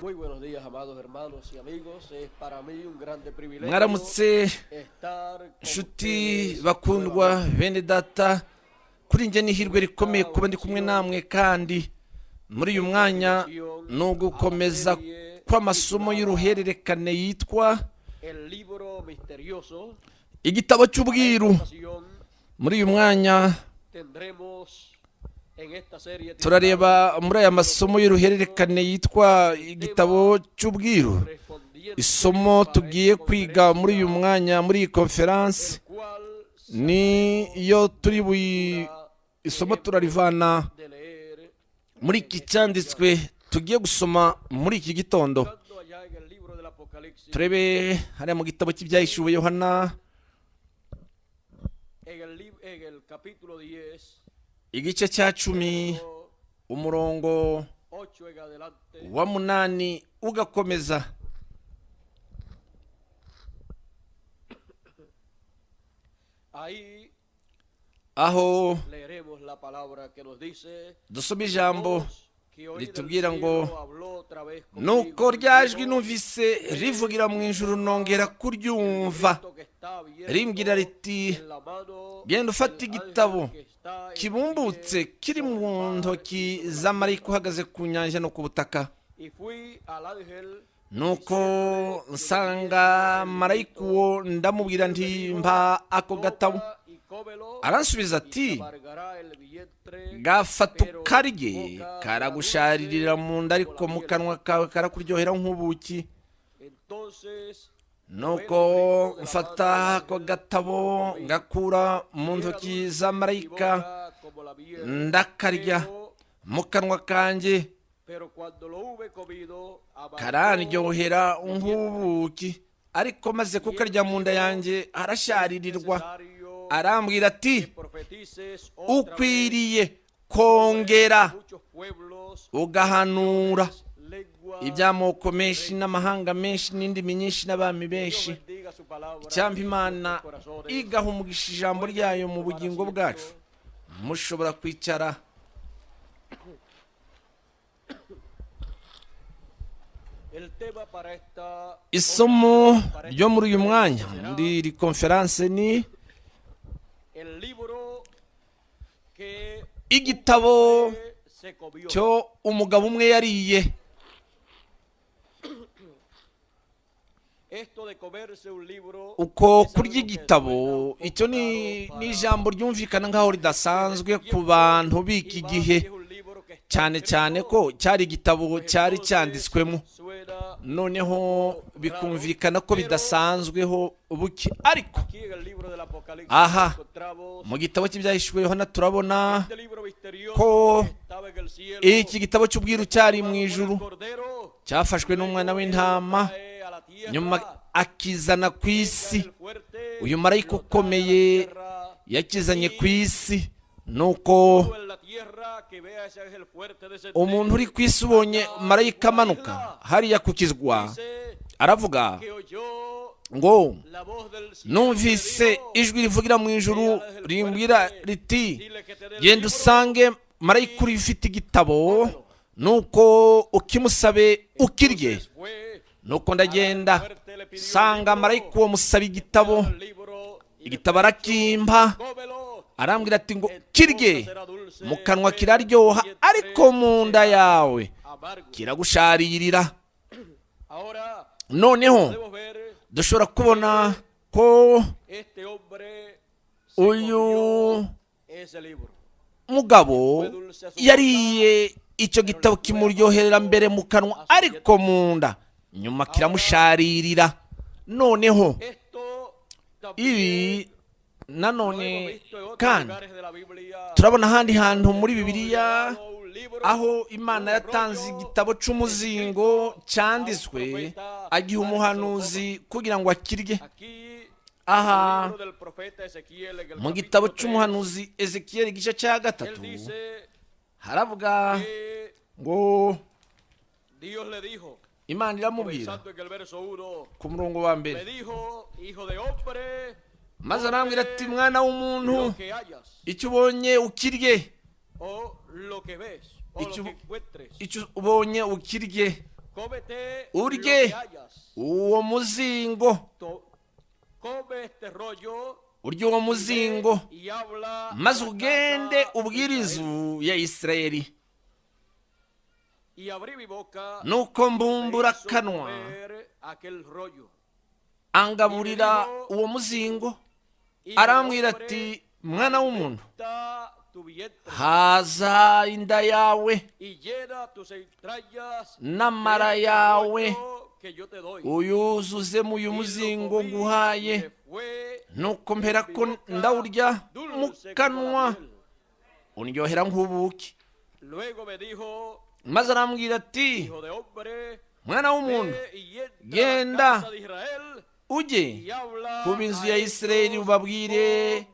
Muy buenos días, amados hermanos y amigos. Es para mí un grande privilegio Mwaramutse estar con nshuti ustedes bakundwa nuevamente. Bene data, kuri njye ni ihirwe rikomeye kuba ndi kumwe namwe kandi muri uyu mwanya ni ugukomeza kw'amasomo y'uruhererekane yitwa El libro misterioso. Igitabo Para cy'ubwiru. esta ocasión Muri uyu mwanya tendremos en esta serie turareba titulada muri aya masomo y'uruhererekane yitwa Igitabo cy'ubwiru. Correspondiente Isomo para tugiye esta kwiga muri uyu conferencia, mwanya muri iyi konferansi el cual ni iyo turi buyi isomo turarivana de leer muri iki cyanditswe tugiye gusoma muri iki gitondo. tanto allá en el libro del Apocalipsis, Turebe hariya mu gitabo cy'Ibyahishuwe Yohana, en el capítulo 10, igice cya 10, verso umurongo 8 en adelante. wa 8 ugakomeza. Ahí Aho leeremos la palabra que nos dice: dusoma ijambo "Voz que oí del ritubwira ngo cielo habló otra vez nuko conmigo rya jwi diciendo, numvise rivugira mu ijuru nongera kuryumva, "Esto que está abierto rimbwira riti en la mano genda ufate del ángel igitabo que está en kibumbutse pie kiri sobre mu el mar ntoki y sobre la za marayika tierra". uhagaze ku nyanja no ku butaka. Y fui al ángel Nuko diciéndole que me nsanga diese el marayika librito. uwo ndamubwira Él me nti dijo, mpa ako gatabo. "Toma y cómelo, Aransubiza y te ati amargará el vientre, gafata pero en tu ukarye, boca será karagusharirira dulce mu nda como ariko la mu miel". kanwa kawe karakuryohera nk'ubuki. Entonces Nuko tomé el librito de la mano mfata del ako ángel gatabo y lo comí. ngakura mu Era ntoki dulce za en mi marayika boca como la miel, ndakarya, pero, mu kanwa kanjye pero cuando lo hube comido, amargó karandyohera mi vientre. nk'ubuki, ariko maze Y él kukarya me mu nda dijo, yanjye es harasharirirwa. necesario Arambwira ati que profetices otra vez ukwiriye sobre kongera muchos pueblos, ugahanura naciones, lenguas iby'amoko y menshi reinos. n'amahanga menshi n'indimi nyinshi n'abami Dios benshi. bendiga su palabra Icyampa en Imana nuestros corazones. igaha umugisha ijambo Pueden ryayo mu tomar bugingo bwacu. asiento. Mushobora kwicara. El tema para esta Isomo ocasión, para esta ryo muri uyu conferencia mwanya será muri iri konferanse ni el libro que un igitabo hombre se comió. cyo umugabo umwe yariye. Esto de comerse un libro Uko es kurya algo que igitabo suena un poco icyo ni raro ni para ijambo ryumvikana nk'aho en el ridasanzwe ku tiempo bantu b'iki y más gihe, si es un libro que está cyane cyane escrito, ko cyari igitabo pues cyari entonces cyanditswemo, suena noneho un poco raro. bikumvikana ko Pero bidasanzweho buke. Ariko aquí en el libro del Apocalipsis aha encontramos mu gitabo cy'Ibyahishuwe Yohana turabona este libro misterioso ko que estaba en el cielo, iki gitabo cy'ubwiru cyari mu tomado por el ijuru, Cordero, cyafashwe n'umwana luego él lo w'intama, trae a la nyuma tierra. akizana ku Este isi. ángel fuerte Uyu marayika lo trae a la ukomeye tierra yakizanye ku y isi. Nuko todo en la tierra que vea ese ángel fuerte umuntu uri descender ku isi ubonye allá marayika en una amanuka isla, hariya ku kirwa, dice aravuga que oyó ngo la voz del cielo que le numvise dijo, ijwi rivugira mu ve ijuru al ángel rimbwira fuerte, riti dile que te dé el genda libro usange marayika uri y ufite igitabo, cómelo. nuko ukimusabe ukirye. Entonces fue Nuko al ángel ndagenda fuerte, le pidió el sanga marayika libro, uwo musaba le igitabo, trajo el libro y le igitabo fue dicho, arakimpa, cómelo, arambwira ati ngo en tu boca kirye, será dulce, mu kanwa pero en tu kiraryoha ariko vientre mu nda será yawe amargo. kiragusharirira. Ahora Noneho podemos ver dushobora kubona que ko este hombre se uyu comió ese libro. mugabo Fue dulce a su boca, yariye icyo pero le gitabo fue kimuryoherera amargo mbere mu kanwa a su ariko vientre. mu nda nyuma Ahora, kiramusharirira. Noneho esto ibi también lo hemos nanone visto en otros kandi lugares de la Biblia, turabona ahandi hantu donde muri Dios le ha Bibiliya dado un libro, aho Imana un yatanze rollo igitabo cy'umuzingo escrito a un cyanditswe profeta agiha para que se lo coma. umuhanuzi kugira ngo akirye. Aquí en el Aha libro del profeta Ezequiel, en el mu gitabo capítulo 3, cy'umuhanuzi Ezekiyeli igice cya él 3 dice haravuga que ngo Dios le dijo, Imana iramubwira comenzando en el verso 1, ku murongo wa me mbere, dijo, hijo de hombre, maze arambwira ati mwana w'umuntu, lo que hayas icyo ubonye ukirye, o lo que ves o lo Icyo que encuentres, icyo ubonye ukirye, Urye uwo muzingo, urye uwo muzingo, maze ugende ubwire inzu ya Isirayeli. Nuko mbumbura akanwa, angaburira uwo muzingo, arambwira ati: mwana w'umuntu, haza inda yawe n'amara yawe, uyuzuzemo uyu muzingo nguhaye. Nuko mpera ko ndawurya mu kanwa, undyohera nk'ubuki. Maze arambwira ati: mwana w'umuntu, genda ujye ku b'inzu ya Isirayeli ubabwire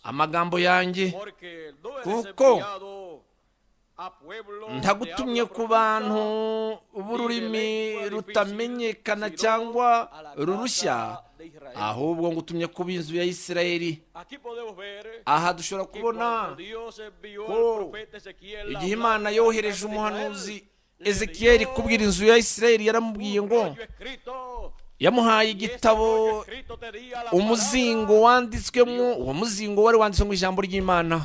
amagambo yanjye, kuko ntagutumye ku bantu b'ururimi rutamenyekana cyangwa rurushya, ahubwo ngutumye ku b'inzu ya Isirayeli. Aha dushobora kubona ko igihe Imana yohereje umuhanuzi Ezekiyeli kubwira inzu ya Isirayeli, yaramubwiye ngo yamuhaye igitabo, umuzingo wanditswemo. Uwo muzingo wari wanditswe mu ijambo ry'Imana,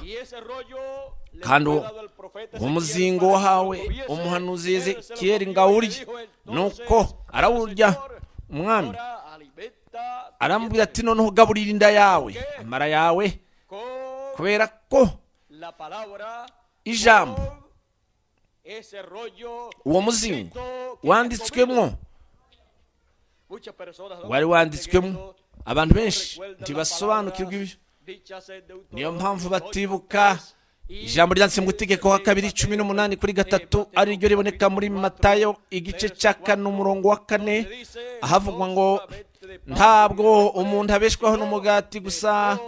kandi uwo muzingo wahawe umuhanuzi Ezekiyeli ngo awurye. Nuko arawurya. Umwami aramubwira ati: noneho gaburira inda yawe, amara yawe, kubera ko ijambo, uwo muzingo wanditswemo, wari wanditswemo. Abantu benshi ntibasobanukirwa ibyo, niyo mpamvu batibuka ijambo ryanditse mu Itegeko wa 2:18-3, ari ryo riboneka muri Matayo igice cya 4 umurongo wa 4, ahavugwa ngo ntabwo umuntu abeshwaho n'umugati gusa,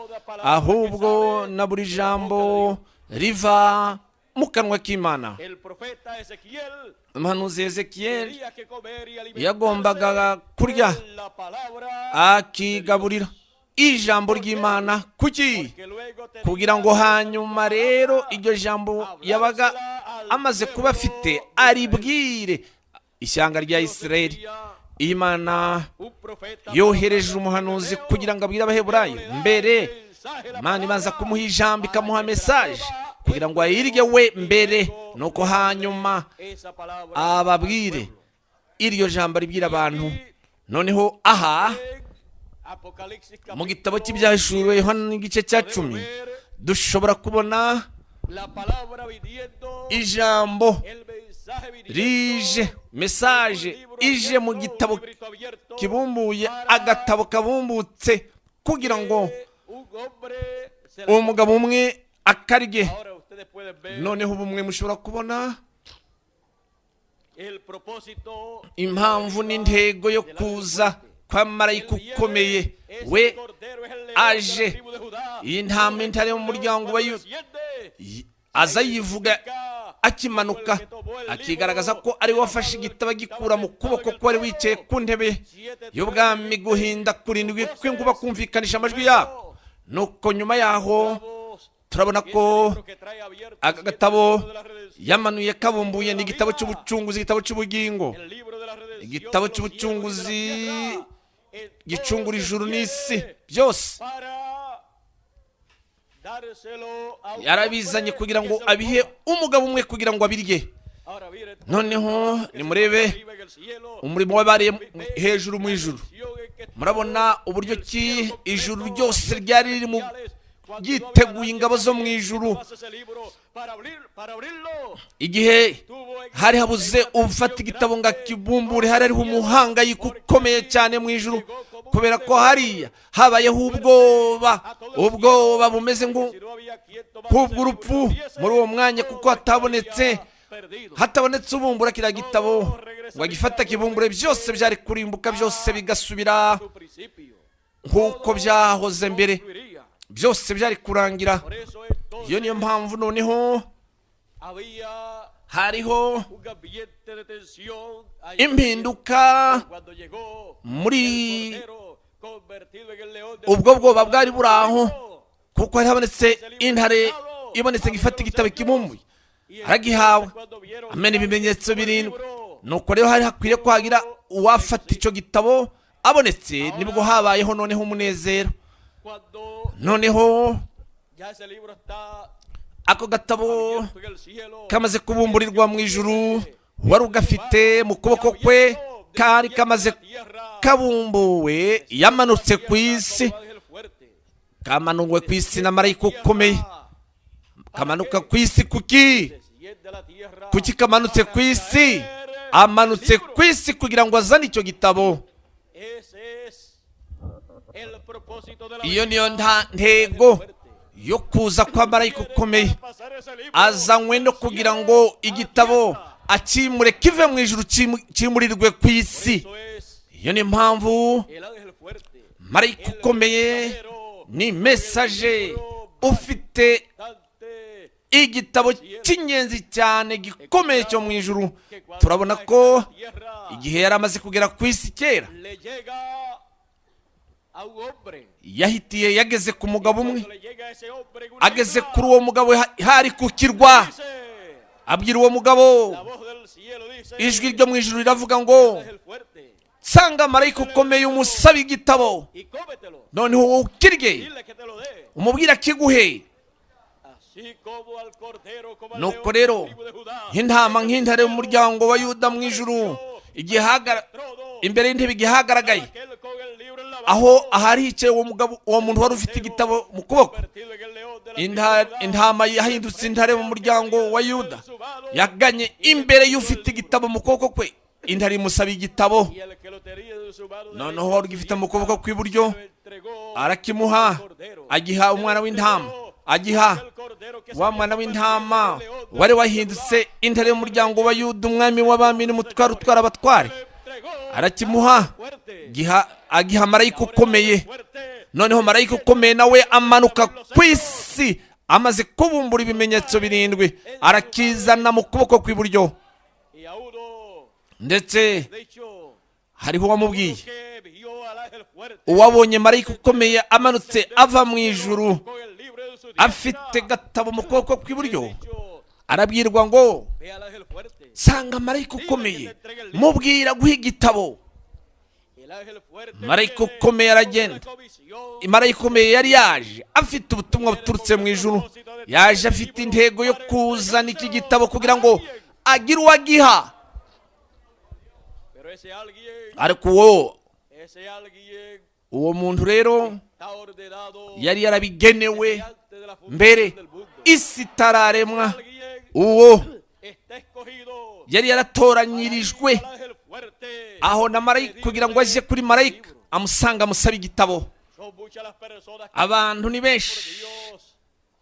ahubwo na buri jambo riva mu kanwa k'Imana. Umuhanuzi Ezekiyeli yagombaga kurya akigaburira ijambo ry'Imana. Kuki? Kugira ngo hanyuma rero iryo jambo yabaga amaze kuba afite aribwire ishyanga rya Isirayeli. Imana yohereje umuhanuzi kugira ngo abwire Abaheburayo mbere. Imana ibanza kumuha ijambo, ikamuha mesaje kugira ngo ayirye we mbere, nuko hanyuma ababwire iryo jambo aribwira abantu. Noneho aha mu gitabo cy'Ibyahishuwe Yohana igice cya 10, dushobora kubona ijambo rije, mesaje ije mu gitabo kibumbuye, agatabo kabumbutse, kugira ngo umugabo umwe akarye. Noneho ubumwe mushobora kubona impamvu n'intego yo kuza kwa marayika ukomeye. We aje iyi ntama intare mu muryango wa Yuda, aza yivuga akimanuka, akigaragaza ko ari we wafashe igitabo agikura mu kuboko ko wari wicaye ku ntebe y'ubwami. Guhinda kurindwi kw'inkuba kumvikanisha amajwi yako. Nuko nyuma yaho turabona ko aka gatabo yamanuye kabumbuye ni igitabo cy'ubucunguzi, igitabo cy'ubugingo, igitabo cy'ubucunguzi gicungura ijuru n'isi byose. Yarabizanye kugira ngo abihe umugabo umwe kugira ngo abirye. Noneho nimurebe umurimo wabariye hejuru mu ijuru. Murabona uburyo ki ijuru ryose ryari riri mu ryiteguye ingabo zo mu ijuru. Igihe hari habuze ufata igitabo ngo akibumbure, hari hariho umuhangayiko ukomeye cyane mu ijuru, kubera ko hariya habayeho ubwoba, ubwoba bumeze nk'ubw'urupfu muri uwo mwanya, kuko hatabonetse ubumbura kiriya gitabo ngo agifate akibumbure, byose byari kurimbuka, byose bigasubira nk'uko byahoze mbere, byose byari kurangira. Iyo niyo mpamvu noneho hariho impinduka muri ubwo bwoba bwari buri aho, kuko hari habonetse intare ibonetse ngo ifate igitabo kibumbuye, aragihawe amena ibimenyetso 7. Nuko rero hari hakwiriye ko hagira uwafata icyo gitabo abonetse, nibwo habayeho noneho umunezero. Noneho ako gatabo kamaze kubumburirwa mu ijuru, wari ugafite mu kuboko kwe kari kamaze kabumbuwe, yamanutse ku isi, kamanuwe ku isi na marayika ukomeye. Kamanuka ku isi kuki? Kuki kamanutse ku isi? Amanutse ku isi kugira ngo azane icyo gitabo. Iyo niyo ntego yo kuza kwa marayika ukomeye. Azanywe no kugira ngo igitabo akimure kive mu ijuru kimurirwe ku isi. Iyo ni impamvu marayika ukomeye ni mesaje ufite igitabo cy'ingenzi cyane gikomeye cyo mu ijuru. Turabona ko igihe yari amaze kugera ku isi kera, yahitiye yageze ku mugabo umwe. Ageze kuri uwo mugabo hari ku kirwa, abwira uwo mugabo, ijwi ryo mu ijuru riravuga ngo sanga marayika ukomeye umusaba igitabo, noneho wowe ukirye, umubwire akiguhe. Nuko rero nk'intama nk'intare y'umuryango wa Yuda mu ijuru, imbere y'intebe igihe hagaragaye aho ahari hicaye uwo mugabo, uwo muntu wari ufite igitabo mu kuboko, intama yahindutse intare mu muryango wa Yuda, yaganye imbere y'ufite igitabo mu kuboko kwe, intare imusaba igitabo. Noneho wari ugifite mu kuboko kw'iburyo arakimuha, agiha umwana w'intama, agiha wa mwana w'intama wari wahindutse intare y'umuryango wa Yuda, umwami w'abami n'umutware utwara abatware, arakimuha, agiha marayika ukomeye. Noneho marayika ukomeye nawe amanuka ku isi amaze kubumbura ibimenyetso 7, arakizana mu kuboko kw'iburyo. Ndetse hariho uwamubwiye, uwabonye marayika ukomeye amanutse ava mu ijuru afite gatabo mu kuboko kw'iburyo, arabwirwa ngo sanga marayika ukomeye mubwira guha igitabo. Marayika ukomeye aragenda. Marayika ukomeye yari yaje afite ubutumwa buturutse mu ijuru, yaje afite intego yo kuzana iki gitabo kugira ngo agire uwagiha. Ariko uwo muntu rero yari yarabigenewe mbere isi itararemwa, uwo yari yaratoranyirijwe aho na marayika kugira ngo aje kuri marayika amusanga amusaba igitabo. Abantu ni benshi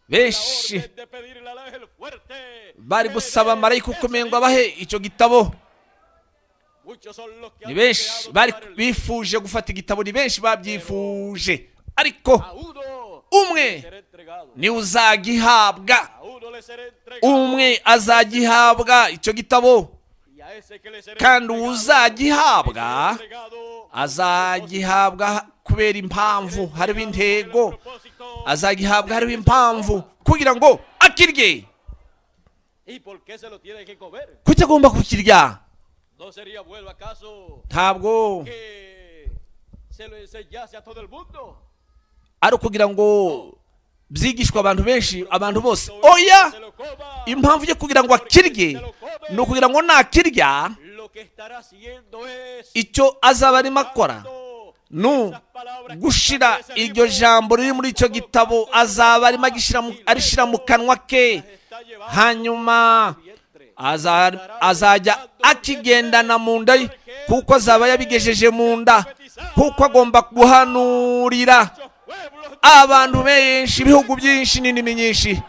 benshi bari gusaba marayika ukomeye ngo abahe icyo gitabo. Ni benshi bari bifuje gufata igitabo, ni benshi babyifuje, ariko umwe ni uzagihabwa, umwe azagihabwa icyo gitabo, kandi uzagihabwa azagihabwa kubera impamvu, hariho intego, azagihabwa hariho impamvu kugira ngo akirye. Kuki agomba kukirya? Ntabwo ari ukugira ngo byigishwe abantu benshi, abantu bose. Oya, impamvu yo kugira ngo akirye ni ukugira ngo nakirya icyo azaba arimo akora ni gushira iryo jambo riri muri icyo gitabo, azaba arimo arishyira mu kanwa ke, hanyuma azajya akigendana mu nda ye, kuko azaba yabigejeje mu nda, kuko agomba guhanurira abantu benshi, ibihugu byinshi n'indimi nyinshi.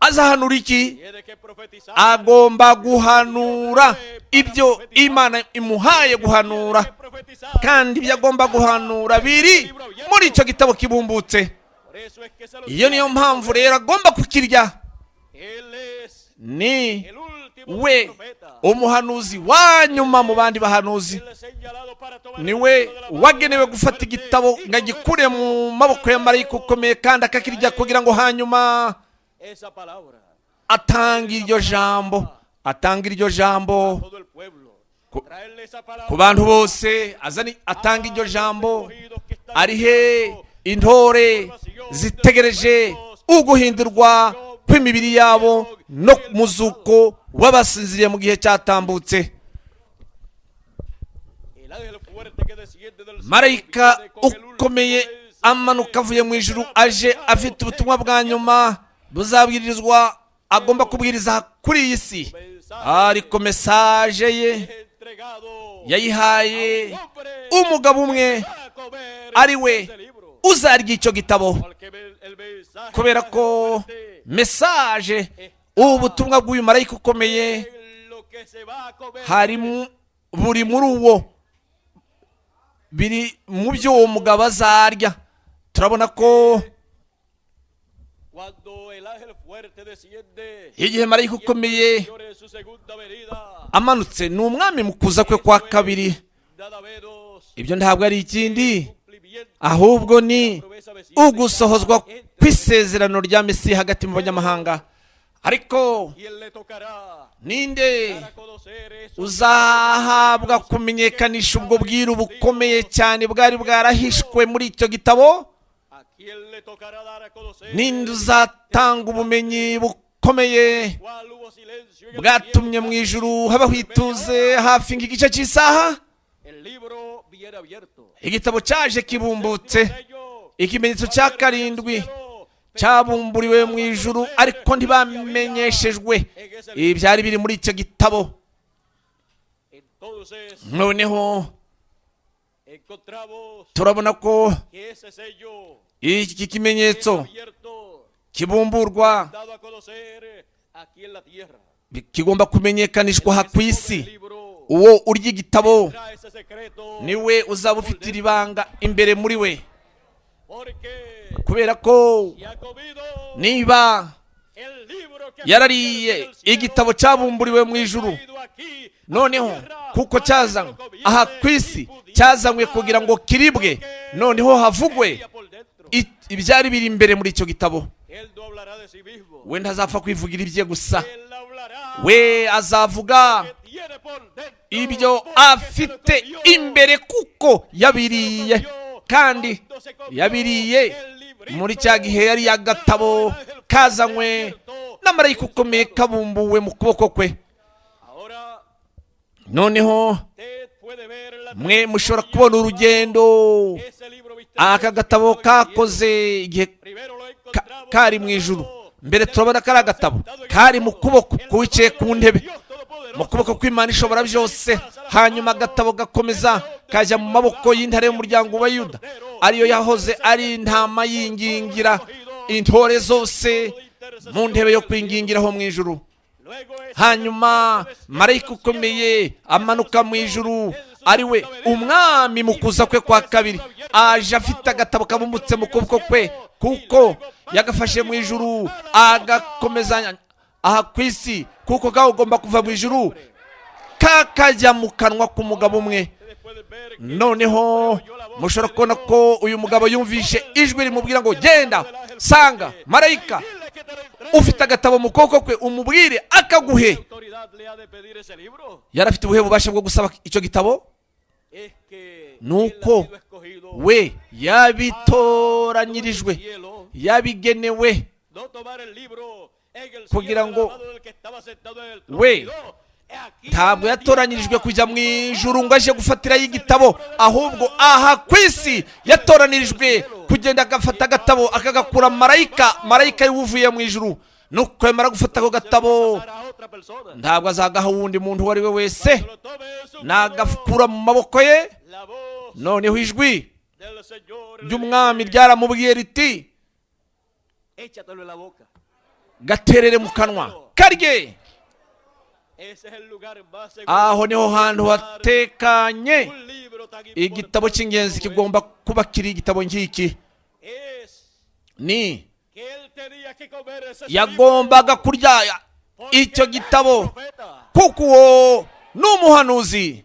Azahanura iki? Agomba guhanura ibyo Imana imuhaye guhanura, kandi ibyo agomba guhanura biri muri icyo gitabo kibumbutse. Iyo niyo mpamvu rero agomba kukirya. Ni we umuhanuzi wa nyuma mu bandi bahanuzi, ni we wagenewe gufata igitabo ngo agikure mu maboko ya marayika ukomeye kandi akakirya, kugira ngo hanyuma Atanga iryo jambo, atanga iryo jambo ku bantu bose, azani atanga iryo jambo. Ari he intore zitegereje uguhindurwa kw'imibiri yabo no muzuko w'abasinziriye mu gihe cyatambutse? Marayika ukomeye amanuka avuye mu ijuru, aje afite ubutumwa bwa nyuma buzabwirizwa, agomba kubwiriza kuri iyi si. Ariko mesaje ye yayihaye umugabo umwe, ari we uzarya icyo gitabo, kubera ko mesaje, ubutumwa bw'uyu marayika ukomeye, harimo buri muri uwo biri mu byo uwo mugabo azarya. Turabona ko igihe marayika ukomeye amanutse, ni umwami mu kuza kwe kwa kabiri. Ibyo ntabwo ari ikindi, ahubwo ni ugusohozwa kw'isezerano rya Mesiya hagati mu banyamahanga. Ariko ninde uzahabwa kumenyekanisha ubwo bwiru bukomeye cyane bwari bwarahishwe muri icyo gitabo? Ninde uzatanga ubumenyi bukomeye bwatumye mu ijuru habaho ituze hafi nk'igice cy'isaha? Igitabo cyaje kibumbutse, ikimenyetso cya karindwi cyabumburiwe mu ijuru, ariko ntibamenyeshejwe ibyari biri muri icyo gitabo. Noneho turabona ko iki kimenyetso kibumburwa kigomba kumenyekanishwa aha ku isi. Uwo urya igitabo niwe uzaba ufite iri banga imbere muri we, kubera ko niba yarariye igitabo cyabumburiwe mu ijuru, noneho kuko cyazanywe aha ku isi, cyazanywe kugira ngo kiribwe, noneho havugwe ibyari biri imbere muri icyo gitabo. We ntazapfa kwivugira ibye gusa, we azavuga ibyo afite imbere, kuko yabiriye, kandi yabiriye muri cya gihe yari agatabo kazanywe n'amarayika ukomeye kabumbuwe mu kuboko kwe. Noneho mwe mushobora kubona urugendo aka gatabo kakoze igihe kari mu ijuru. Mbere turabona kari agatabo kari mu kuboko k'uwicaye ku ntebe, mu kuboko kw'Imana ishobora byose. Hanyuma agatabo gakomeza kajya mu maboko y'intare y'umuryango wa Yuda, ariyo yahoze ari intama yingingira intore zose mu ntebe yo kwingingiraho mu ijuru. Hanyuma marayika ukomeye amanuka mu ijuru, ari we umwami mu kuza kwe kwa kabiri, aje afite agatabo kabumbutse mu kuboko kwe, kuko yagafashe mu ijuru agakomeza aha ku isi, kuko kagomba kuva mu ijuru kakajya mu kanwa k'umugabo umwe. Noneho mushobora kubona ko uyu mugabo yumvishe ijwi rimubwira ngo genda sanga marayika ufite agatabo mu kuboko kwe, umubwire akaguhe. Yari afite ubuhe bubasha bwo gusaba icyo gitabo? Nuko we yabitoranyirijwe, yabigenewe kugira ngo we ntabwo yatoranyirijwe kujya mu ijuru ngo aje gufatirayo igitabo, ahubwo aha ku isi yatoranyirijwe kugenda agafata agatabo akagakura marayika, marayika y'uvuye mu ijuru. Nuko yamara gufata ako gatabo, ntabwo azagaha uwundi muntu uwo ari we wese, nagakura mu maboko ye. Noneho ijwi ry'umwami ryaramubwiye riti gaterere mu kanwa karye. Aho niho hantu hatekanye. Igitabo cy'ingenzi kigomba kuba kiri igitabo nk'iki. Ni yagombaga kurya icyo gitabo kuko uwo ni umuhanuzi.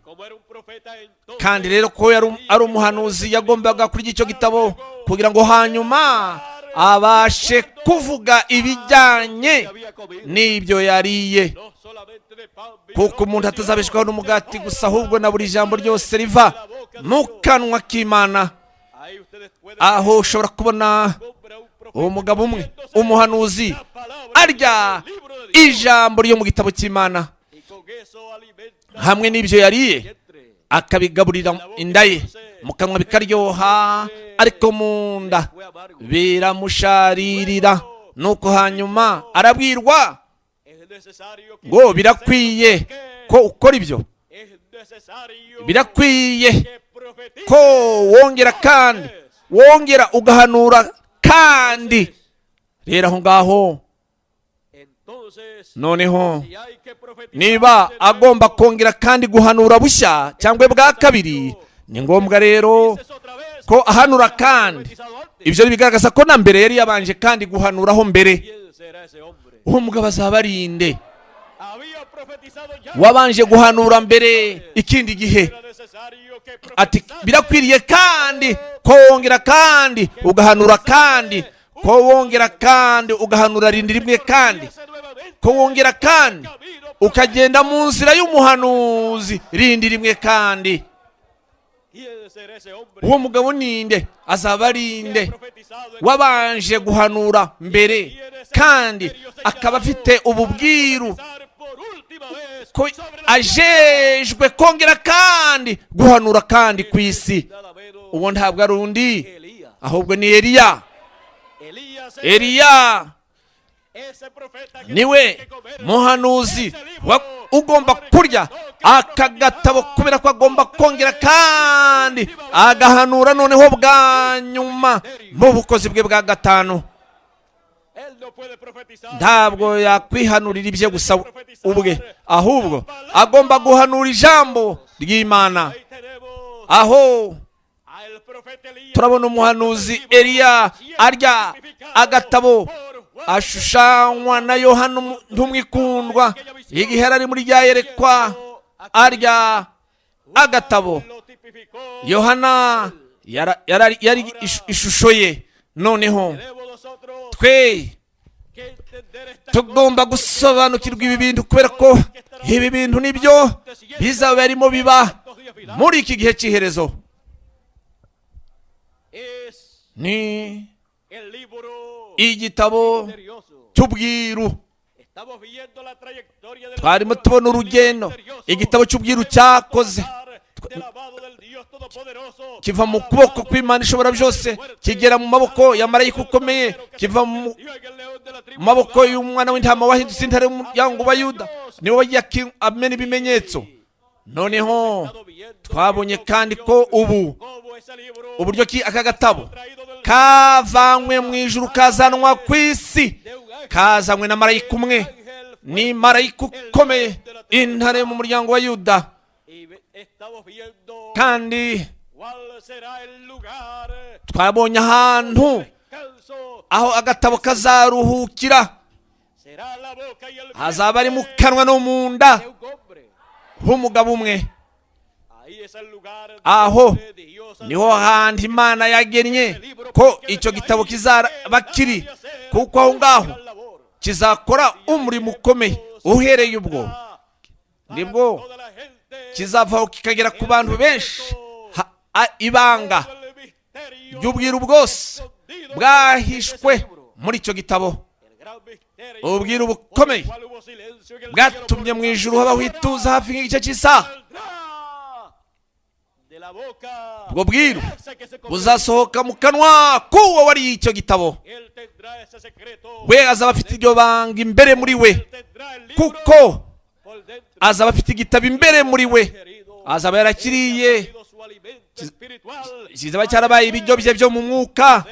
Kandi rero ko yari ari umuhanuzi, yagombaga kurya icyo gitabo kugira ngo hanyuma Abashe kuvuga ibijyanye n'ibyo yariye, kuko umuntu atazabeshwaho n'umugati gusa, ahubwo na buri jambo ryose riva mu kanwa k'Imana. Aho ushobora kubona uwo mugabo umwe, umuhanuzi, arya ijambo ryo mu gitabo cy'Imana, hamwe n'ibyo yariye akabigaburira inda ye, mu kanwa bikaryoha, ariko mu nda biramusharirira. Nuko hanyuma arabwirwa ngo birakwiye ko ukora ibyo, birakwiye ko wongera kandi wongera ugahanura kandi. Rero aho ngaho noneho niba agomba kongera kandi guhanura bushya cyangwa bwa kabiri, ni ngombwa rero ko ahanura kandi. Ibyo bigaragaza ko na mbere yari yabanje kandi guhanuraho mbere. Uwo mugabo azaba ari nde wabanje guhanura mbere ikindi gihe? Ati birakwiriye kandi ko wongera kandi ugahanura kandi, ko wongera kandi ugahanura rindi rimwe kandi, ko wongera kandi ukagenda mu nzira y'umuhanuzi rindi rimwe kandi. Uwo mugabo ninde? Azaba ari nde wabanje guhanura mbere kandi akaba afite ububwiru ko ajejwe kongera kandi guhanura kandi ku isi? Uwo ntabwo ari undi, ahubwo ni Eliya. Eliya niwe muhanuzi ugomba kurya aka gatabo, kubera ko agomba kongera kandi agahanura noneho bwa nyuma mu bukozi bwe bwa gatanu. Ntabwo yakwihanurira ibye gusa ubwe, ahubwo agomba guhanura ijambo ry'Imana. Aho turabona umuhanuzi Eliya arya agatabo ashushanywa na Yohana ntumwikundwa igihe ari muri rya yerekwa arya agatabo. Yohana yari ishusho ye. Noneho twe tugomba gusobanukirwa ibi bintu, kubera ko ibi bintu nibyo bizaba birimo biba muri iki gihe cy'iherezo. Ni igitabo cy'ubwiru. Twarimo tubona urugendo igitabo cy'ubwiru cyakoze, kiva mu kuboko kw'Imana ishobora byose kigera mu maboko ya marayika ukomeye, kiva mu maboko y'umwana w'intama wahindutse intare y'umuryango wa Yuda, niwe wagiye amena ibimenyetso. Noneho twabonye kandi ko ubu uburyo ki aka gatabo kavanywe mu ijuru kazanwa ku isi, kazanywe na marayika umwe, ni marayika ukomeye, intare mu muryango wa Yuda. Kandi twabonye ahantu aho agatabo kazaruhukira, hazaba ari mu kanwa no mu nda h'umugabo umwe. Aho niho hantu Imana yagennye ko icyo gitabo kizaba kiri, kuko aho ngaho kizakora umurimo ukomeye. Uhereye ubwo nibwo kizavaho kikagera ku bantu benshi. Ibanga ry'ubwiru bwose bwahishwe muri icyo gitabo, ubwiru bukomeye bwatumye mu ijuru habaho ituza hafi nk'igice cy'isaha. Ubwo bwiru buzasohoka mu kanwa k'uwo wariye icyo gitabo. We azaba afite iryo banga imbere muri we, kuko azaba afite igitabo imbere muri we, azaba yarakiriye, kizaba cyarabaye ibiryo bye byo mu mwuka,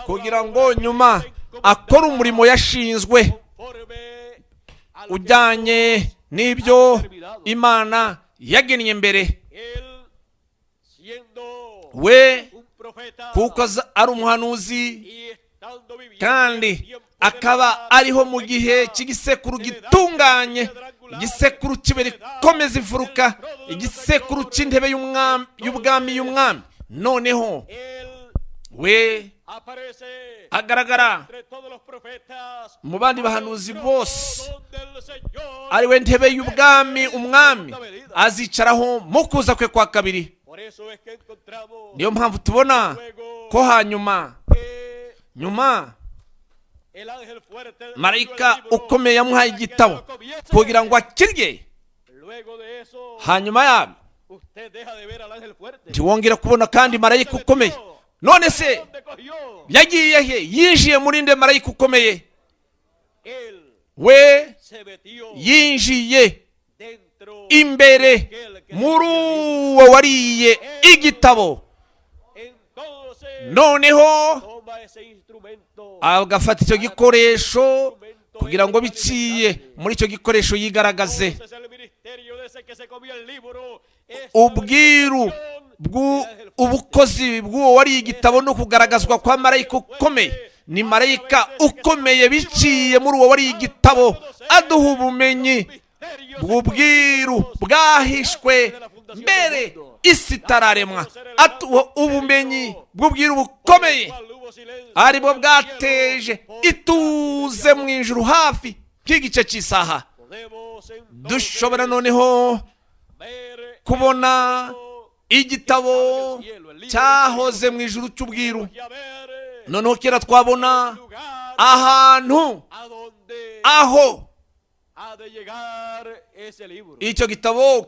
kugira ngo nyuma akore umurimo yashinzwe ujyanye n'ibyo Imana yagennye mbere. We kuko ari umuhanuzi kandi akaba ariho mu gihe cy'igisekuru gitunganye, igisekuru kibera ikomeza imfuruka, igisekuru cy'intebe y'ubwami y'umwami. Noneho we Agaragara mu bandi bahanuzi bose, ari we ntebe y'ubwami umwami azicaraho mu kuza kwe kwa kabiri. Niyo mpamvu tubona ko hanyuma nyuma marayika ukomeye yamuhaye igitabo kugira ngo akirye. Hanyuma yabyo ntiwongere kubona kandi marayika ukomeye. None se yagiye he? Yinjiye muri nde marayika ukomeye? We yinjiye imbere muri uwo wariye igitabo. Noneho agafata icyo gikoresho kugira ngo biciye muri icyo gikoresho yigaragaze. Ubwiru ubukozi bw'uwo wariye igitabo no kugaragazwa kwa marayika ukomeye. Ni marayika ukomeye biciye muri uwo wariye igitabo aduha ubumenyi bw'ubwiru bwahishwe mbere isi itararemwa, aduha ubumenyi bw'ubwiru bukomeye aribwo bwateje ituze mu ijuru hafi nk'igice cy'isaha. Dushobora noneho kubona igitabo cyahoze mu ijuru cy'ubwiru. Noneho kera twabona ahantu aho icyo gitabo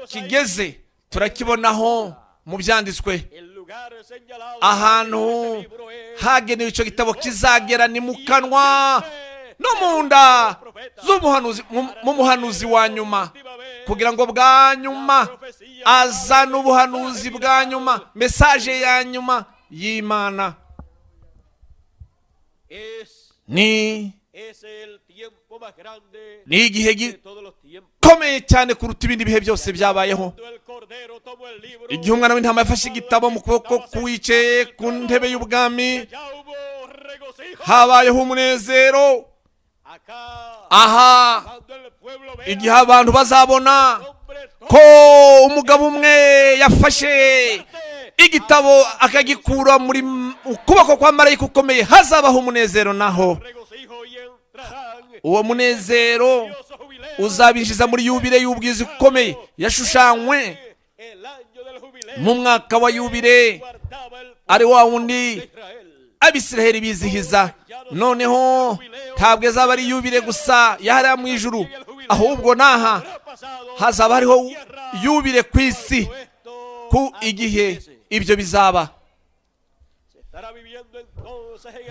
kigeze, turakibonaho mu byanditswe. Ahantu hagenewe icyo gitabo kizagera ni mu kanwa no mu nda z'umuhanuzi, mu muhanuzi wa nyuma, kugira ngo bwa nyuma azane ubuhanuzi bwa nyuma, mesaje ya nyuma y'Imana. Ni igihe gikomeye cyane kuruta ibindi bihe byose byabayeho. Igihe umwana w'intama yafashe igitabo mu kuboko k'uwicaye ku ntebe y'ubwami, habayeho umunezero. Aha igihe abantu bazabona ko umugabo umwe yafashe igitabo akagikura muri ukuboko kwa marayika ukomeye, hazabaho umunezero. Naho uwo munezero uzabinjiza muri yubile y'ubwiza ikomeye yashushanywe mu mwaka wa yubile, ari wa wundi Abisiraheli bizihiza. Noneho ntabwo azaba ari yubile gusa yahariya mu ijuru, ahubwo naha hazaba hariho yubile ku isi ku igihe ibyo bizaba.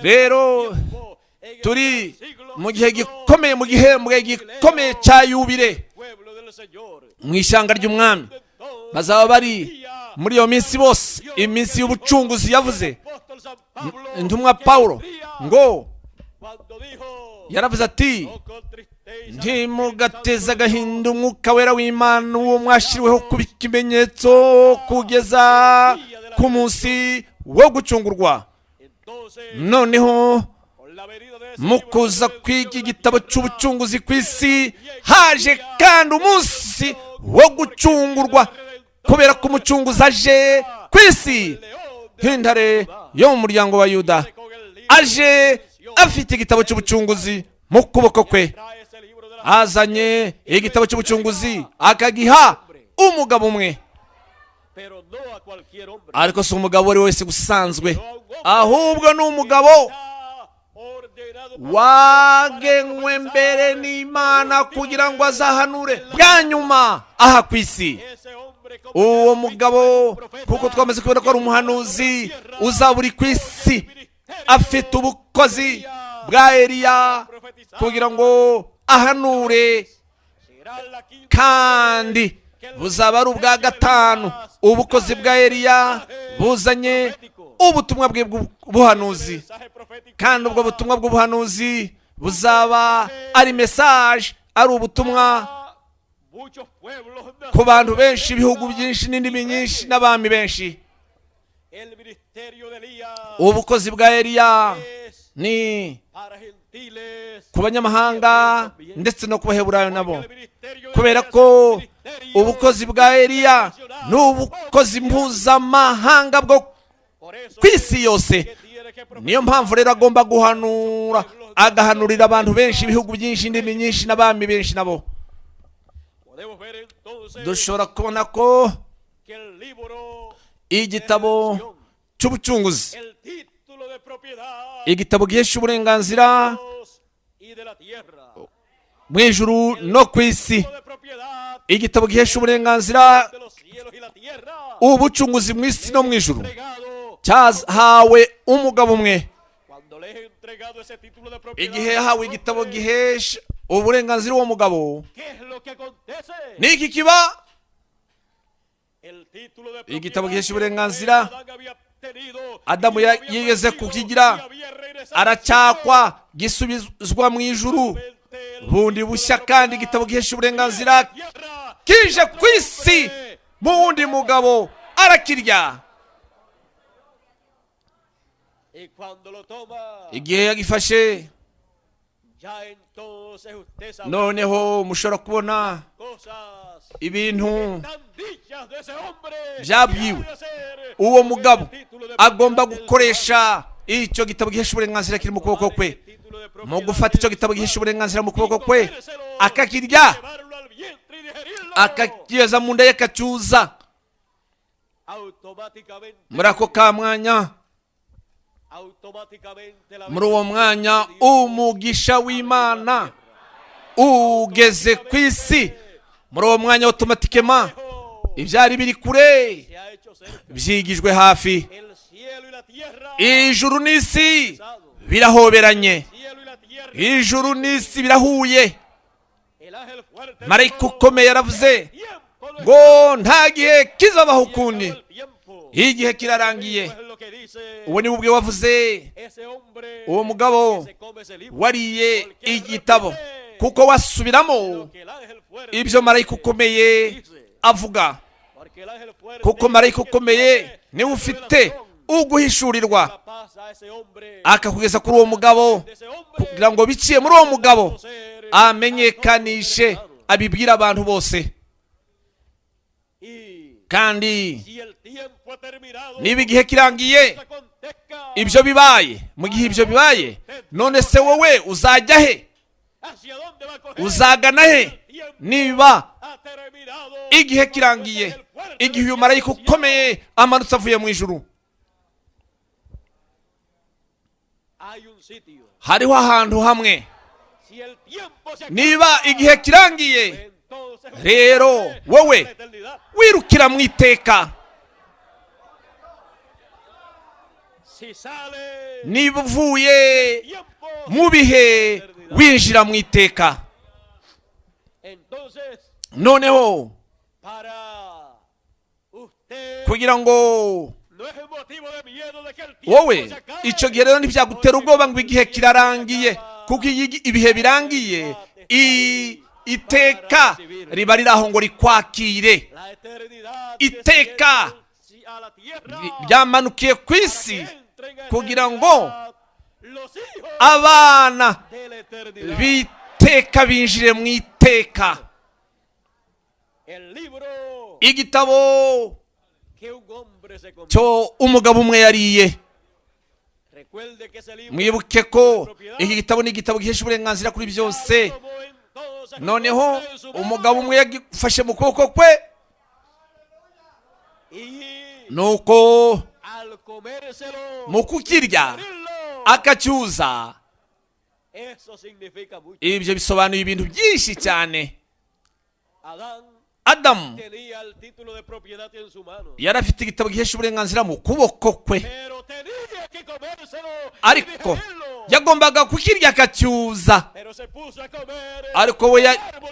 Rero turi mu gihe gikomeye, mu gihembwe gikomeye cya yubile mu ishyanga ry'umwami. Bazaba bari muri iyo minsi bose, iminsi y'ubucunguzi yavuze intumwa Paulo ngo yaravuze ati ntimugateze agahinda umwuka wera w'Imana uwo mwashyiriweho kuba ikimenyetso kugeza ku munsi wo gucungurwa. Noneho mu kuza kw'iki gitabo cy'ubucunguzi ku isi haje kandi umunsi wo gucungurwa, kubera ko umucunguzi aje ku isi nk'intare yo mu muryango wa Yuda, aje afite igitabo cy'ubucunguzi mu kuboko kwe. Azanye igitabo cy'ubucunguzi akagiha umugabo umwe, ariko si umugabo uwo wese usanzwe, ahubwo ni umugabo wagenwe mbere n'Imana kugira ngo azahanure bwa nyuma aha ku isi. Uwo mugabo, kuko twamaze kubona ko ari umuhanuzi uzaba uri ku isi, afite ubukozi bwa Eliya kugira ngo ahanure, kandi buzaba ari ubwa gatanu ubukozi bwa Eliya buzanye ubutumwa bwe bw'ubuhanuzi, kandi ubwo butumwa bw'ubuhanuzi buzaba ari message, ari ubutumwa ku bantu benshi, ibihugu byinshi n'indimi nyinshi n'abami benshi. Ubukozi bwa Eliya ni ku banyamahanga ndetse no ku Baheburayo nabo, kubera ko ubukozi bwa Eliya ni ubukozi mpuzamahanga bwo ku isi yose. Niyo mpamvu rero agomba guhanura, agahanurira abantu benshi, ibihugu byinshi, indimi nyinshi n'abami benshi nabo. Dushobora kubona ko igitabo cy'ubucunguzi, igitabo gihesha uburenganzira mu ijuru no ku isi, igitabo gihesha uburenganzira ubucunguzi mu isi no mu ijuru, cyahawe umugabo umwe. Igihe yahawe igitabo gihesha uburenganzira uwo mugabo, niki kiba? Igitabo gihesha uburenganzira Adamu yigeze kukigira, aracyakwa, gisubizwa mu ijuru bundi bushya, kandi igitabo gihesha uburenganzira kije ku isi mu wundi mugabo, arakirya. Igihe yagifashe, noneho mushobora kubona ibintu byabwiwe uwo mugabo agomba gukoresha icyo gitabo gihesha uburenganzira kiri mu kuboko kwe. Mu gufata icyo gitabo gihesha uburenganzira mu kuboko kwe, akakirya, akakigeza mu nda ye, akacyuza. Muri ako ka mwanya, muri uwo mwanya, umugisha w'Imana ugeze ku isi. Muri uwo mwanya otomatikema ibyari biri kure byigijwe hafi. Ijuru n'isi birahoberanye, ijuru n'isi birahuye. Marayika ukomeye yaravuze ngo nta gihe kizabaho ukundi, igihe kirarangiye. Uwo ni ubwe wavuze, uwo mugabo wariye igitabo, kuko wasubiramo ibyo marayika ukomeye avuga, kuko marayika ukomeye niwe ufite uguhishurirwa akakugeza kuri uwo mugabo, kugira ngo biciye muri uwo mugabo amenyekanishe, abibwira abantu bose. Kandi niba igihe kirangiye, ibyo bibaye, mu gihe ibyo bibaye, none se wowe uzajya he? Uzagana he? Niba igihe kirangiye, igihe uyu marayika ukomeye amanutse avuye mu ijuru, hariho ahantu hamwe. Niba igihe kirangiye rero, wowe wirukira mu iteka. Niba uvuye mu bihe winjira mu iteka, noneho kugira ngo wowe icyo gihe rero ntibyagutera ubwoba ngo igihe kirarangiye, kuko ibihe birangiye iteka riba riri aho ngo rikwakire. Iteka ryamanukiye ku isi kugira ngo abana b'iteka binjire mu iteka. Igitabo cyo umugabo umwe yariye. Mwibuke ko iki gitabo ni igitabo gihesha uburenganzira kuri byose. Noneho umugabo umwe yagifashe mu kuboko kwe, nuko mu kukirya akacyuza. Ibyo bisobanuye ibintu byinshi cyane. Adamu yari afite igitabo gihesha uburenganzira mu kuboko kwe, ariko yagombaga kukirya akacyuza. Ariko we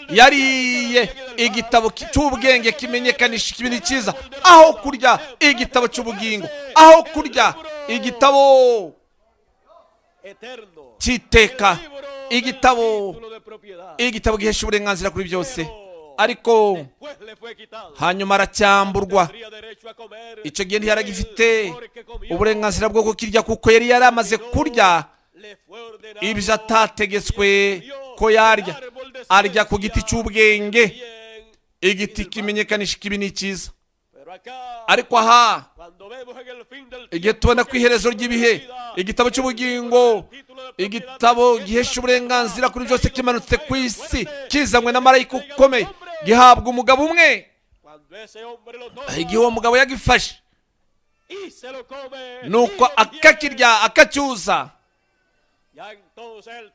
yariye igitabo cy'ubwenge kimenyekanisha ikibi cyiza, aho kurya igitabo cy'ubugingo, aho kurya igitabo cy'iteka, igitabo gihesha uburenganzira kuri byose. Ariko hanyuma aracyamburwa. Icyo gihe ntiyaragifite uburenganzira bwo kukirya, kuko yari yaramaze kurya ibyo atategetswe ko yarya. Arya ku giti cy'ubwenge, igiti kimenyekanisha ikibi n'icyiza. Ariko aha igihe tubona ku iherezo ry'ibihe, Igitabo cy'ubugingo, igitabo gihesha uburenganzira kuri byose, kimanutse ku isi kizanywe na marayika ukomeye, gihabwa umugabo umwe. Igihe uwo mugabo yagifashe nuko akakirya akacyuza,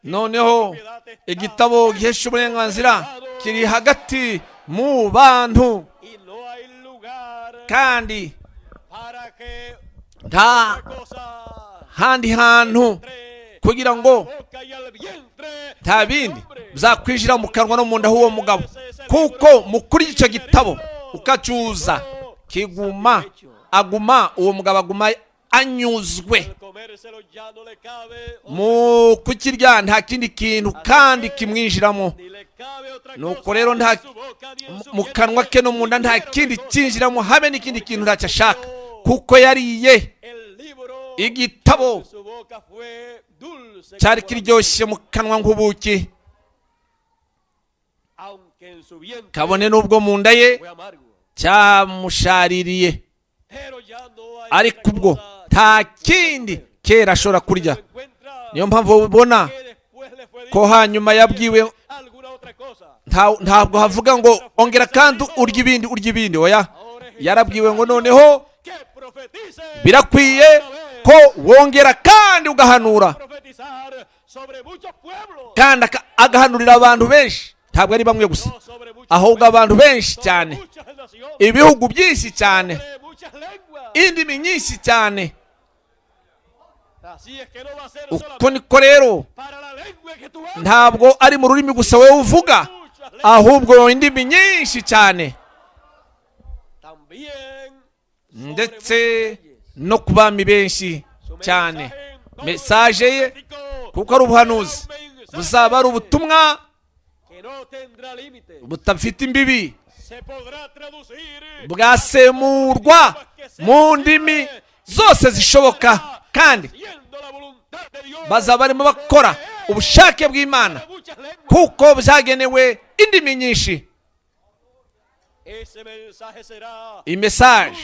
noneho igitabo gihesha uburenganzira kiri hagati mu bantu, kandi nta handi hantu kugira ngo nta bindi byakwinjira mu kanwa no mu nda h'uwo mugabo, kuko mu kuri icyo gitabo ukacyuza kiguma, aguma uwo mugabo aguma anyuzwe. Mu kukirya nta kindi kintu kandi kimwinjiramo. Nuko rero nta mu kanwa ke no mu nda nta kindi kinjiramo, habe n'ikindi kintu ntacyo ashaka, kuko yariye igitabo cyari kiryoshye mu kanwa nk'ubuki, kabone n'ubwo mu nda ye cyamushaririye, ariko ubwo nta kindi kera ashobora kurya. Niyo mpamvu ubona ko hanyuma yabwiwe, ntabwo havuga ngo ongera kandi urya ibindi, urya ibindi, oya, yarabwiwe ngo noneho birakwiye ko wongera kandi ugahanura, kandi agahanurira abantu benshi, ntabwo ari bamwe gusa, ahubwo abantu benshi cyane, ibihugu byinshi cyane, indimi nyinshi cyane. Uko niko rero ntabwo ari mu rurimi gusa wowe uvuga, ahubwo indimi nyinshi cyane, ndetse no ku bami benshi cyane. Mesaje ye, kuko ari ubuhanuzi, buzaba ari ubutumwa budafite imbibi, bwasemurwa mu ndimi zose zishoboka, kandi bazaba barimo bakora ubushake bw'Imana, kuko byagenewe indimi nyinshi. Iyi mesaje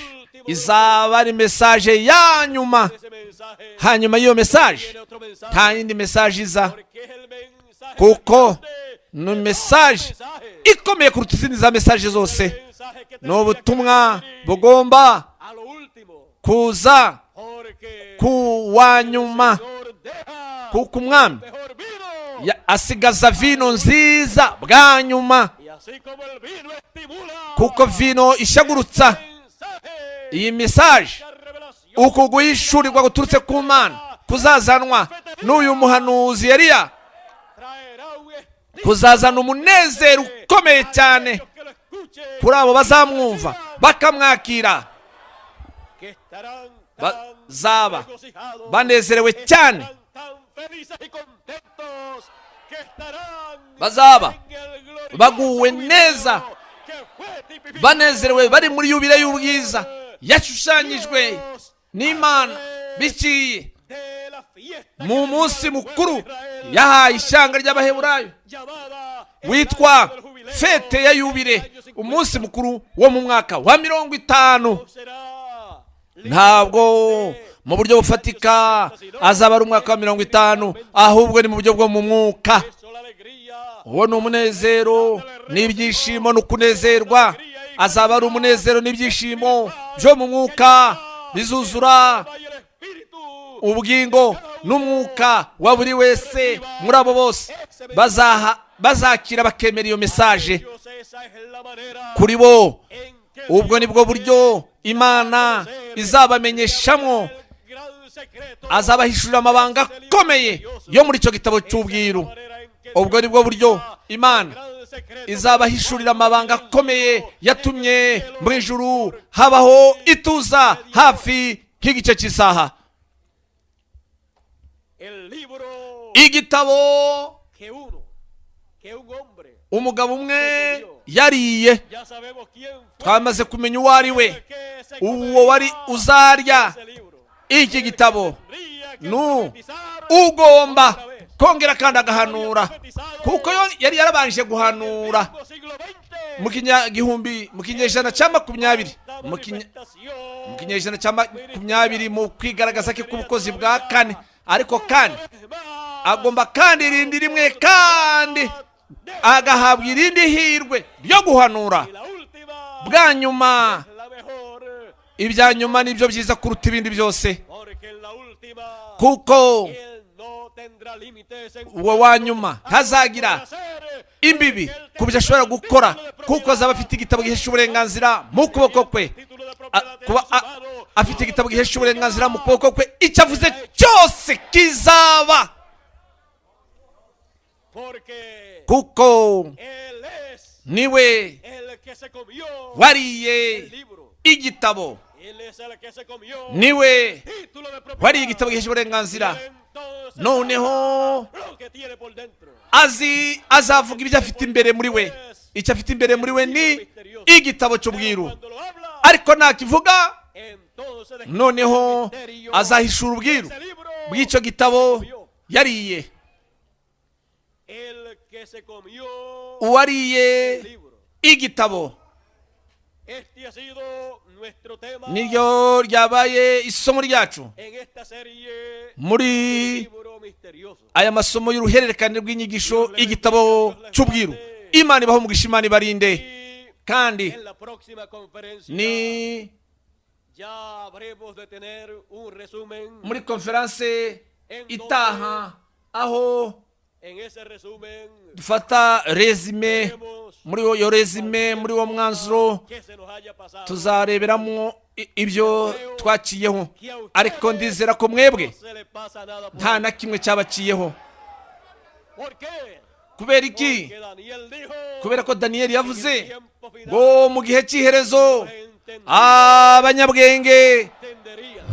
izaba ari mesaje ya nyuma. Hanyuma y'iyo mesaje nta yindi mesaje iza, kuko ni mesaje ikomeye kuruta izindi za mesaje zose. Ni ubutumwa bugomba kuza ku wa nyuma, kuko umwami asigaza vino nziza bwa nyuma, kuko vino ishagurutsa. Iyi mesaje, uku guhishurirwa guturutse ku Mana kuzazanwa n'uyu muhanuzi Eliya, kuzazana umunezero ukomeye cyane kuri abo bazamwumva bakamwakira. Bazaba banezerewe cyane, bazaba baguwe neza, banezerewe, bari muri yubile y'ubwiza yashushanyijwe n'Imana biciye mu munsi mukuru yahaye ishyanga ry'Abaheburayo witwa fete ya yubile, umunsi mukuru wo mu mwaka wa 50. Ntabwo mu buryo bufatika azaba ari umwaka wa 50, ahubwo ni mu buryo bwo mu mwuka. Uwo ni umunezero n'ibyishimo n'ukunezerwa. Azaba ari umunezero n'ibyishimo byo mu mwuka bizuzura ubugingo n'umwuka wa buri wese muri abo bose bazakira bakemera iyo mesaje. Kuri bo ubwo nibwo buryo Imana izabamenyeshamo, azabahishurira amabanga akomeye yo muri icyo gitabo cy'ubwiru. Ubwo nibwo buryo Imana izabahishurira amabanga akomeye yatumye mu ijuru habaho ituza hafi nk'igice cy'isaha. Igitabo umugabo umwe yariye, twamaze kumenya uwo ari we, uwo wari uzarya iki gitabo nu ugomba kongera kandi agahanura, kuko yari yarabanje guhanura mu kinyagihumbi, mu kinyejana cya 20, mu Mu kinyejana cya 20 mu kwigaragaza ke k'ubukozi bwa kane, ariko kandi agomba kandi irindi rimwe, kandi agahabwa irindi hirwe ryo guhanura bwa nyuma. Ibya nyuma nibyo byiza kuruta ibindi byose, kuko uwo wa nyuma ntazagira imbibi ku byo ashobora gukora, kuko azaba afite igitabo gihesha uburenganzira mu kuboko kwe. Kuba afite igitabo gihesha uburenganzira mu kuboko kwe, icyo avuze cyose kizaba, kuko niwe wariye igitabo, niwe wariye igitabo gihesha uburenganzira. Noneho azavuga ibyo afite imbere muri we. Icyo afite imbere muri we ni igitabo cy'ubwiru, ariko nakivuga noneho azahishura ubwiru bw'icyo gitabo yariye. Uwariye igitabo, niryo ryabaye isomo ryacu muri aya masomo y'uruhererekane rw'inyigisho, igitabo cy'ubwiru. Imana ibaho umugisha, Imana ibarinde. Kandi ni muri konferanse itaha aho dufata resume. Muri iyo resume, muri uwo mwanzuro, tuzareberamo ibyo twaciyeho, ariko ndizera ko mwebwe nta na kimwe cyabaciyeho. Kubera iki? Kubera ko Daniyeli yavuze ngo mu gihe cy'iherezo abanyabwenge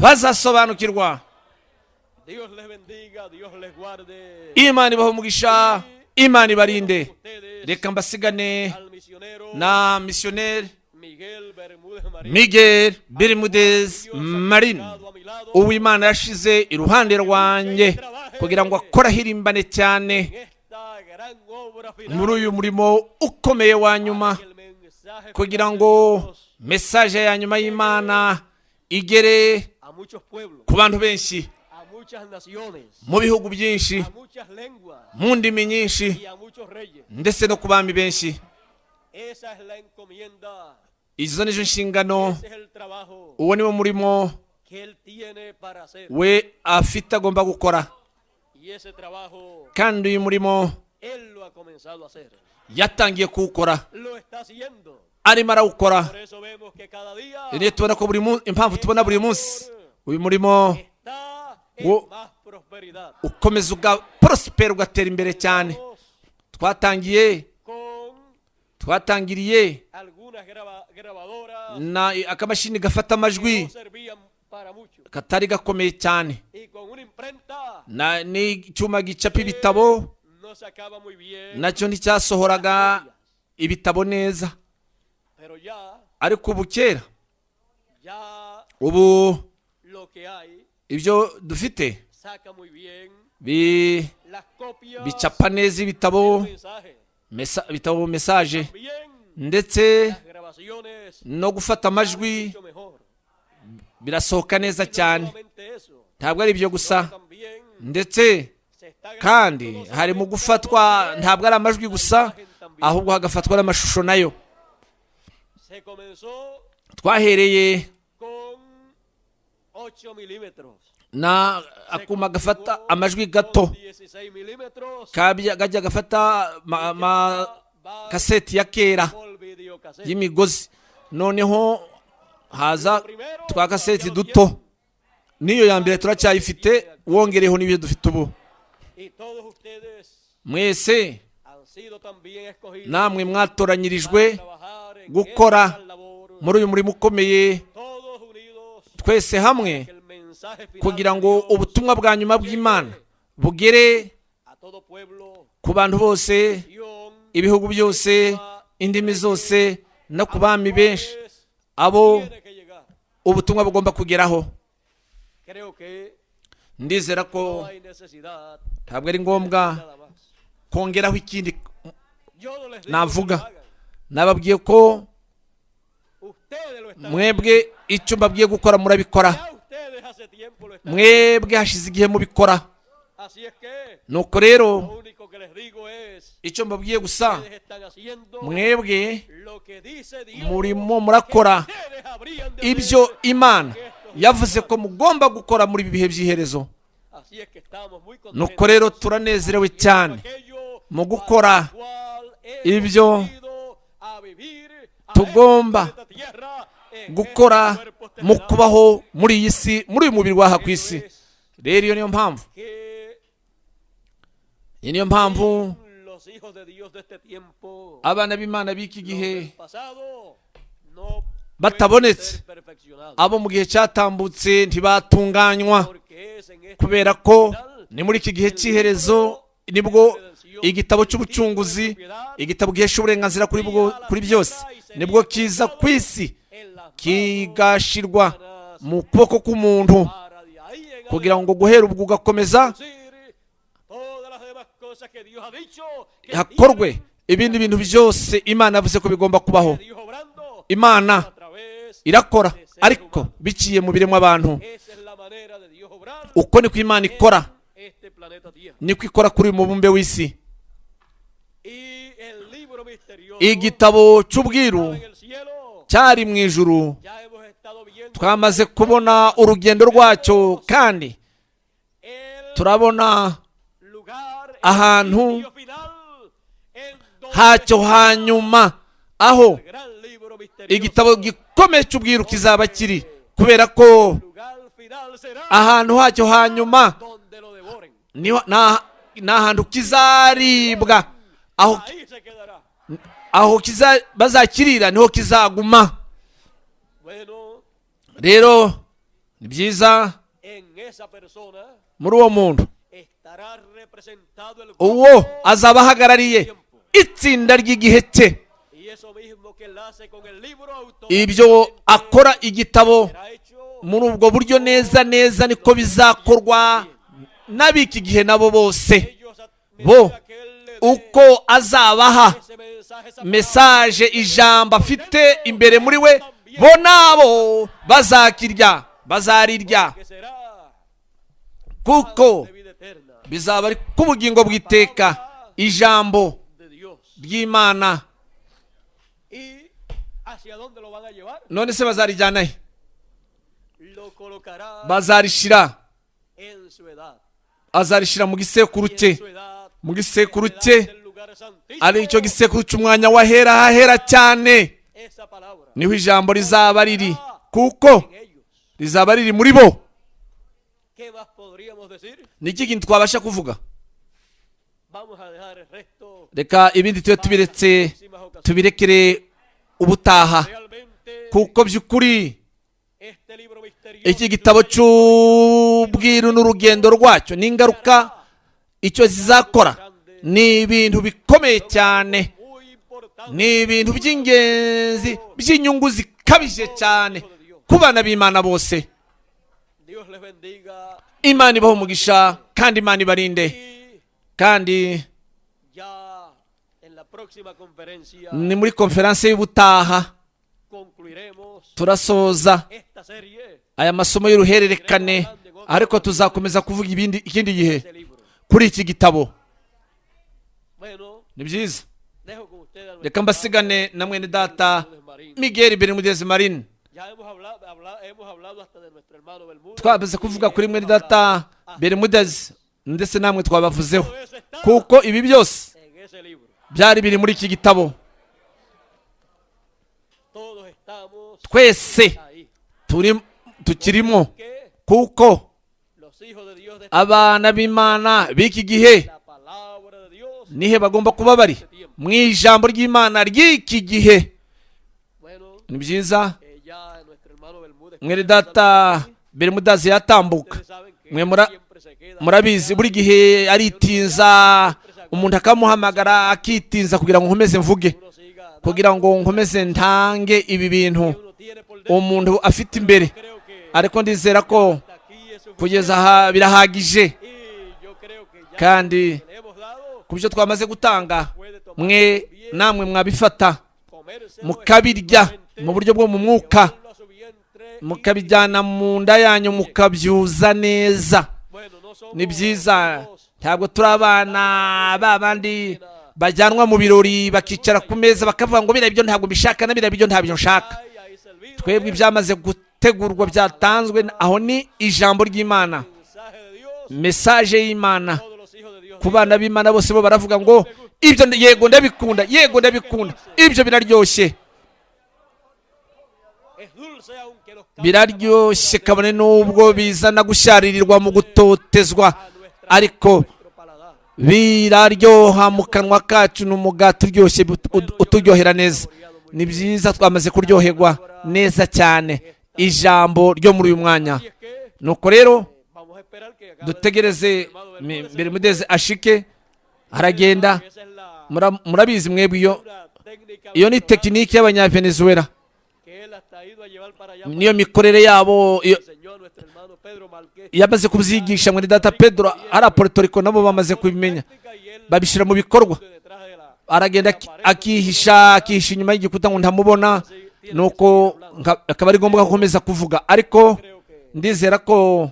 bazasobanukirwa. Imana ibahe umugisha, Imana ibarinde. Reka mbasigane na misiyoneri Miguel Bermudez Marin, uw'Imana yashize iruhande rwanjye kugira ngo akore ahirimbane cyane muri uyu murimo ukomeye wa nyuma, kugira ngo mesaje ya nyuma y'Imana igere ku bantu benshi, mu bihugu byinshi, mu ndimi nyinshi, ndetse no ku bami benshi. Izo nizo nshingano, uwo niwo murimo we afite agomba gukora, kandi uyu murimo yatangiye kuwukora, arimo arawukora. Niyo tubona ko buri munsi, impamvu tubona buri munsi uyu murimo ukomeza ugaprospera, ugatera imbere cyane. Twatangiriye na akamashini gafata amajwi katari gakomeye cyane, n'icyuma gicapa ibitabo nacyo nticyasohoraga ibitabo neza. Ariko ubu kera, ubu ibyo dufite bicapa neza ibitabo, ibitabo mesaje, ndetse no gufata amajwi birasohoka neza cyane. Ntabwo ari ibyo gusa, ndetse kandi hari mu gufatwa ntabwo ari amajwi gusa, ahubwo hagafatwa n'amashusho nayo. Twahereye na akuma gafata amajwi gato kajya gafata kaseti ya kera y'imigozi, noneho haza twa kaseti duto. Niyo ya mbere turacyayifite, wongereho n'ibyo dufite ubu. Mwese namwe mwatoranyirijwe gukora muri uyu murimo ukomeye, twese hamwe, kugira ngo ubutumwa bwa nyuma bw'Imana bugere ku bantu bose, ibihugu byose, indimi zose, no ku bami benshi abo ubutumwa bugomba kugeraho. Ndizera ko ntabwo ari ngombwa kongeraho ikindi navuga. Nababwiye ko Mwebwe icyo mbabwiye gukora murabikora, mwebwe hashize igihe mubikora. Nuko rero icyo mbabwiye gusa, mwebwe murimo murakora ibyo Imana yavuze ko mugomba gukora muri ibi bihe by'iherezo. Nuko rero turanezerewe cyane mu gukora ibyo tugomba gukora mu kubaho muri iyi si, muri uyu mubiri w'aha ku isi. Rero iyo niyo mpamvu, iyi niyo mpamvu abana b'Imana b'iki gihe batabonetse, abo mu gihe cyatambutse ntibatunganywa, kubera ko ni muri iki gihe cy'iherezo nibwo igitabo cy'ubucunguzi, igitabo gihesha uburenganzira kuri byose, nibwo kiza ku isi kigashirwa mu kuboko k'umuntu, kugira ngo guhera ubwo ugakomeza hakorwe ibindi bintu byose Imana yavuze ko bigomba kubaho. Imana irakora ariko biciye mu biremwa abantu. Uko niko Imana ikora, niko ikora kuri uyu mubumbe w'isi. Igitabo cy'ubwiru cyari mu ijuru, twamaze kubona urugendo rwacyo, kandi turabona ahantu hacyo hanyuma aho igitabo gikomeye cy'ubwiru kizaba kiri, kubera ko ahantu hacyo hanyuma ni ahantu kizaribwa, aho bazakirira niho kizaguma. Rero ni byiza muri uwo muntu, uwo azaba ahagarariye itsinda ry'igihe cye. Ibyo akora igitabo muri ubwo buryo neza neza niko bizakorwa n'ab'iki gihe nabo bose. Bo uko azabaha mesaje, ijambo afite imbere muri we, bo nabo bazakirya, bazarirya, kuko bizaba ari k'ubugingo bw'iteka, ijambo ry'Imana. None se bazarijyana he? Bazarishira, azarishira mu gisekuru cye, mu gisekuru cye, ari icyo gisekuru cy'umwanya wahera hahera cyane, niho ijambo rizaba riri, kuko rizaba riri muri bo. Niki kintu twabasha kuvuga? Reka ibindi tube tubiretse, tubirekere ubutaha, kuko by'ukuri iki gitabo cy'ubwiru n'urugendo rwacyo n'ingaruka icyo zizakora ni ibintu bikomeye cyane, ni ibintu by'ingenzi by'inyungu zikabije cyane ku bana b'Imana bose. Imana ibahe umugisha kandi Imana ibarinde. Kandi ni muri konferanse y'ubutaha turasoza aya masomo y'uruhererekane, ariko tuzakomeza kuvuga ibindi ikindi gihe kuri iki gitabo. Ni byiza, reka mbasigane na mwene data Miguel Bermudez Marin. Twamaze kuvuga kuri mwene data Bermudez, ndetse namwe twabavuzeho, kuko ibi byose byari biri muri iki gitabo. Twese tukirimo, kuko abana b'Imana b'iki gihe nihe bagomba kuba bari mu ijambo ry'Imana ry'iki gihe. Ni byiza, mwene data Bermudez yatambuka, mwe murabizi buri gihe aritinza, umuntu akamuhamagara akitinza kugira ngo nkomeze mvuge, kugira ngo nkomeze ntange ibi bintu umuntu afite imbere, ariko ndizera ko kugeza aha birahagije, kandi ku byo twamaze gutanga mwe namwe mwabifata mukabirya Mu buryo bwo mu mwuka, mukabijyana mu nda yanyu, mukabyuza neza. Ni byiza. Ntabwo turi abana ba bandi bajyanwa mu birori, bakicara ku meza, bakavuga ngo biriya byo ntabwo mbishaka, na biriya byo ntabyo nshaka. Twebwe ibyamaze gutegurwa, byatanzwe, aho ni ijambo ry'Imana, message y'Imana ku bana b'Imana bose. Bo baravuga ngo ibyo yego ndabikunda, yego ndabikunda, ibyo biraryoshye, biraryoshye, kabone n'ubwo bizana gusharirirwa mu gutotezwa, ariko biraryoha mu kanwa kacu. Ni umugati uryoshye, uturyohera neza. Ni byiza, twamaze kuryoherwa neza cyane ijambo ryo muri uyu mwanya. Nuko rero dutegereze Bermudeze ashike. Aragenda, murabizi mwebwe, iyo ni tekinike y'Abanyavenezuela, niyo mikorere yabo. Yamaze kubyigisha muri data Pedro ari Puerto Rico, nabo bamaze kubimenya, babishyira mu bikorwa. Aragenda akihisha, akihisha inyuma y'igikuta ngo ntamubona, nuko akaba ari ngombwa gukomeza kuvuga, ariko ndizera ko